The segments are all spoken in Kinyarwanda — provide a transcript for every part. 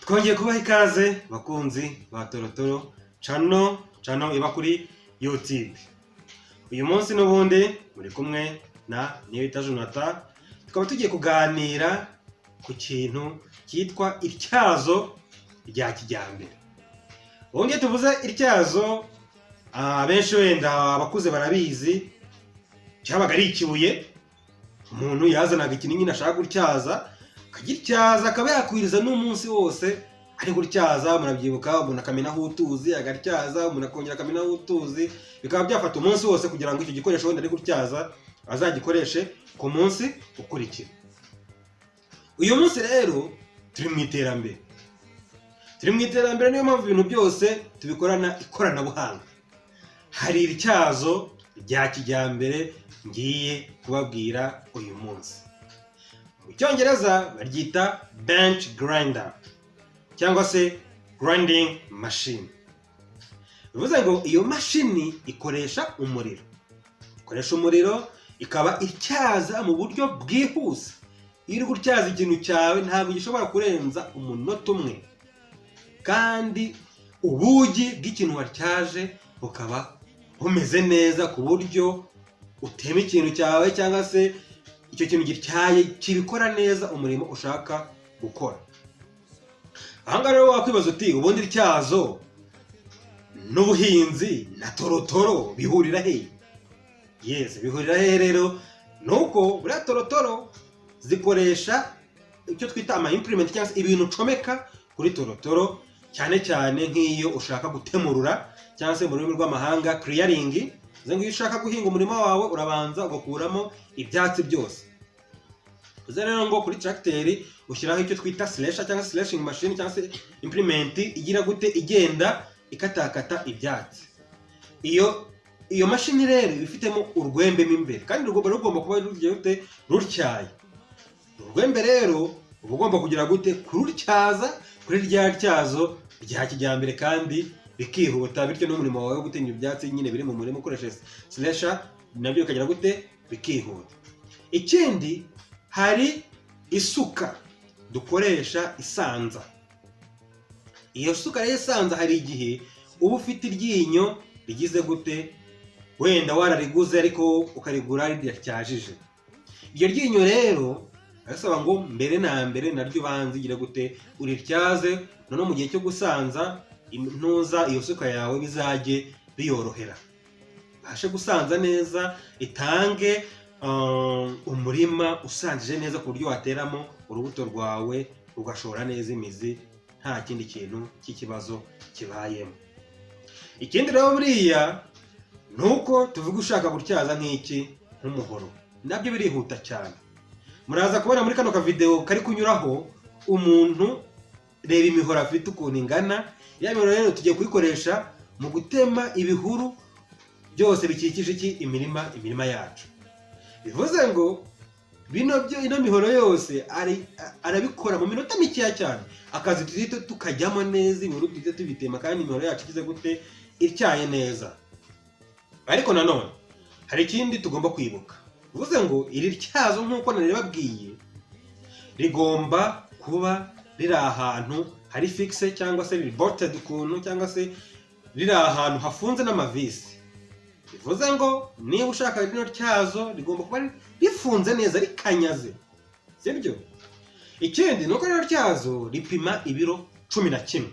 Twongeye kubaha ikaze, bakunzi ba Torotoro Channel, channel iba kuri YouTube. Uyu munsi n'ubundi muri kumwe na Niyobita Jonathan, tukaba tugiye kuganira ku kintu cyitwa ityazo rya kijyambere. Ubundi iyo tuvuze ityazo, abenshi wenda abakuze barabizi, cyabaga ari ikibuye umuntu yazanaga, ikintu nyine ashaka gutyaza, akagityaza, akaba yakwiriza n'umunsi wose ari gutyaza. Murabyibuka, umuntu akamenaho utuzi, agatyaza, umuntu akongera akamenaho utuzi, bikaba byafata umunsi wose kugira ngo icyo gikoresho wenda ari gutyaza azagikoreshe ku munsi ukurikira. Uyu munsi rero turi mu iterambere, turi mu iterambere, niyo mpamvu ibintu byose tubikorana ikoranabuhanga. Hari ityazo rya kijyambere ngiye kubabwira uyu munsi. Mu Cyongereza baryita bench grinder cyangwa se grinding machine. Bivuze ngo iyo mashini ikoresha umuriro, ikoresha umuriro, ikaba ityaza mu buryo bwihuse. Iyo uri gutyaza ikintu cyawe, ntabwo gishobora kurenza umunota umwe, kandi ubugi bw'ikintu watyaje bukaba bumeze neza, ku buryo utema ikintu cyawe cyangwa se icyo kintu gityaye kibikora neza umurimo ushaka gukora. Aha ngaha rero wakwibaza uti: "Ubundi ityazo n'ubuhinzi na Torotoro bihurira he?" Yes, bihurira he rero? Ni uko buriya Torotoro zikoresha icyo twita ama implement, cyangwa se ibintu ucomeka kuri Torotoro, cyane cyane nk'iyo ushaka gutemurura, cyangwa se mu rurimi rw'amahanga clearing. Bivuze ngo iyo ushaka guhinga umurima wawe, urabanza ugakuramo ibyatsi byose. Bivuze rero ngo kuri tracteur ushyiraho icyo twita slasher cyangwa se slashing machine, cyangwa se implement igira gute? Igenda ikatakata ibyatsi. Iyo mashini rero iba ifitemo urwembe mo imbere, kandi rugomba kuba rugiye rute? Rutyaye. Urwembe rero uba ugomba kugira gute? Kurutyaza kuri rya tyazo rya kijyambere, kandi bikihuta, bityo n'umurimo wawe wo gutema ibyatsi nyine biri mu murima ukoresheje slasher nabyo bikagira gute? Bikihuta. Ikindi, hari isuka dukoresha isanza. Iyo suka rero isanza, hari igihe uba ufite iryinyo rigize gute? Wenda warariguze, ariko ukarigura ridatyajije. Iryo ryinyo rero arasaba ngo mbere na mbere naryo ubanze ugire gute? Urityaze, noneho mu gihe cyo gusanza intuza iyo suka yawe bizajye biyorohera, ibashe gusanza neza, itange umurima usanjije neza, ku buryo wateramo urubuto rwawe rugashora neza imizi, nta kindi kintu cy'ikibazo kibayemo. Ikindi rero buriya ni uko tuvuga ushaka gutyaza nk'iki, nk'umuhoro, nabyo birihuta cyane. Muraza kubona muri kano kavidewo kari kunyuraho umuntu, reba imihoro afite ukuntu ingana. Ya mihoro rero tugiye kuyikoresha mu gutema ibihuru byose bikikije iki? Imirima yacu. Bivuze ngo bino byo, ino mihoro yose arabikora mu minota mikeya cyane, akazi duhita tukajyamo neza, ibihuru duhita tubitema, kandi imihoro yacu igize gute? Ityaye neza. Ariko nanone hari ikindi tugomba kwibuka. Bivuze ngo iri tyazo, nk'uko naribabwiye, rigomba kuba riri ahantu hari fixe, cyangwa se riri bolted ukuntu, cyangwa se riri ahantu hafunze n'amavisi. Bivuze ngo niba ushaka rino tyazo, rigomba kuba rifunze neza, rikanyaze, sibyo? Ikindi ni uko rino tyazo ripima ibiro 11.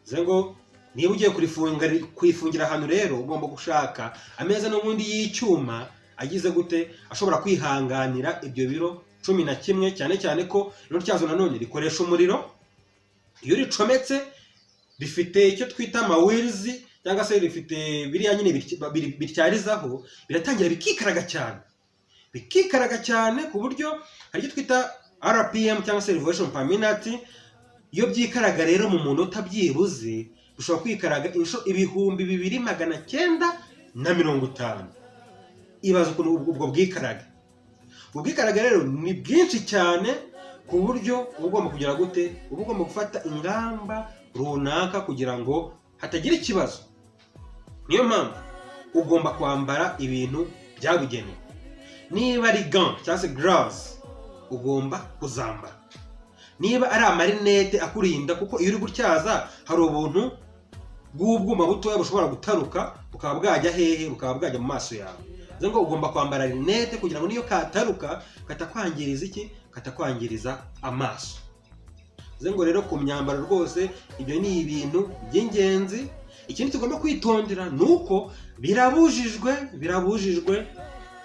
Bivuze ngo niba ugiye kurifunga, kurifungira ahantu rero, ugomba gushaka ameza n'ubundi y'icyuma agize gute? Ashobora kwihanganira ibyo biro 11, cyane cyane ko rino tyazo nanone rikoresha umuriro. Iyo ricometse, rifite icyo twita ama wheels, cyangwa se rifite biriya nyine bityarizaho, biratangira bikikaraga cyane, bikikaraga cyane, ku buryo hari icyo twita RPM, cyangwa se revolution per minute. Iyo byikaraga rero, mu munota byibuze bishobora kwikaraga inshuro 2950. Ibaza ukuntu ubwo bwikarage rero ni bwinshi cyane, ku buryo uba ugomba kugira gute? Uba ugomba gufata ingamba runaka kugira ngo hatagira ikibazo. Niyo mpamvu ugomba kwambara ibintu byabugenewe. Niba ari gants cyangwa se gloves, ugomba kuzambara. Niba ari amarinete akurinda, kuko iyo uri gutyaza hari ubuntu bw'ubwuma butoya bushobora gutaruka, bukaba bwajya hehe? Bukaba bwajya mu maso yawe. Bivuze ngo ugomba kwambara rinete kugira ngo niyo kataruka katakwangiriza iki? Katakwangiriza amaso. Bivuze ngo rero ku myambaro rwose ibyo ni ibintu by'ingenzi. Ikindi tugomba kwitondera ni uko birabujijwe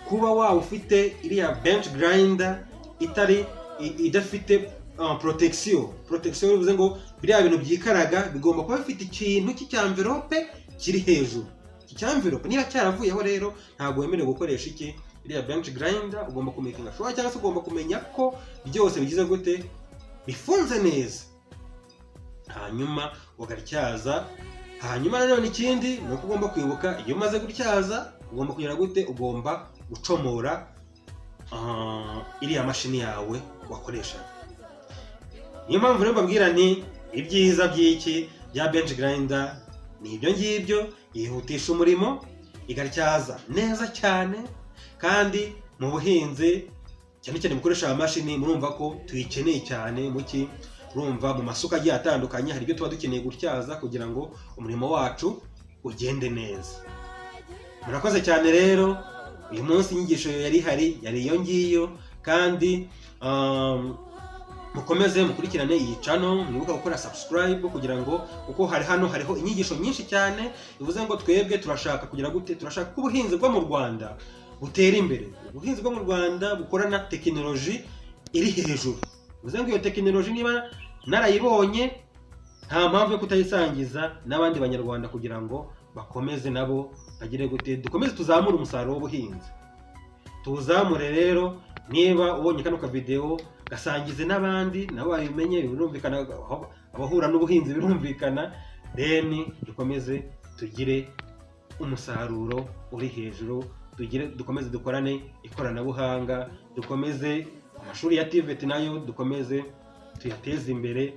kuba waba ufite iriya bench grinder itari idafite protection. Protection bivuze ngo biriya bintu byikaraga bigomba kuba bifite ikintu cy'icyamverope kiri hejuru. Iki cyamverope niba cyaravuyeho rero, ntabwo wemerewe gukoresha iki? Iriya bench grinder. Ugomba kumakinga sure, cyangwa se ugomba kumenya ko byose bigize gute? Bifunze neza, hanyuma ugatyaza. Hanyuma nanone ikindi ni uko ugomba kwibuka, iyo umaze gutyaza ugomba kugira gute? Ugomba gucomora iriya mashini yawe wakoreshaga. Niyo mpamvu rero mbabwira nti ibyiza by'iki, bya bench grinder, ni ibyo ngibyo: yihutisha umurimo, igatyaza neza cyane, kandi mu buhinzi cyane cyane bukoresha amamashini, murumva ko tuyikeneye cyane. Muki urumva mu masuka agiye atandukanye hari ibyo tuba dukeneye gutyaza kugira ngo umurimo wacu ugende neza. Murakoze cyane rero. Uyu munsi inyigisho yari ihari yari iyo ngiyo, kandi mukomeze mukurikirane iyi channel, mwibuka gukora subscribe kugira ngo, kuko hari hano hariho inyigisho nyinshi cyane. Bivuze ngo twebwe turashaka kugira gute? Turashaka ko ubuhinzi bwo mu Rwanda butera imbere, ubuhinzi bwo mu Rwanda bukorana tekinoloji iri hejuru. Bivuze ngo iyo tekinoloji niba narayibonye, nta mpamvu yo kutayisangiza n'abandi Banyarwanda kugira ngo bakomeze nabo bagire gute? Dukomeze tuzamure umusaruro w'ubuhinzi, tuwuzamure. Rero niba ubonye kano kavidewo, gasangize n'abandi nabo babimenye. Birumvikana, abahura n'ubuhinzi birumvikana. Then dukomeze tugire umusaruro uri hejuru, tugire, dukomeze dukorane ikoranabuhanga, dukomeze amashuri ya TVET nayo dukomeze tuyateze imbere,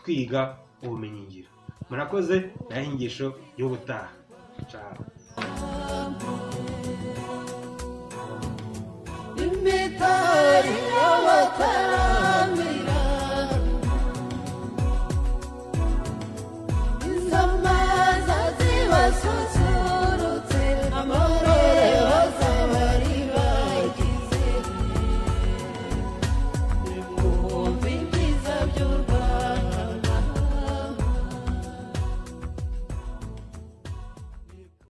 twiga ubumenyingiro. Murakoze, naho inyigisho y'ubutaha. Ciao.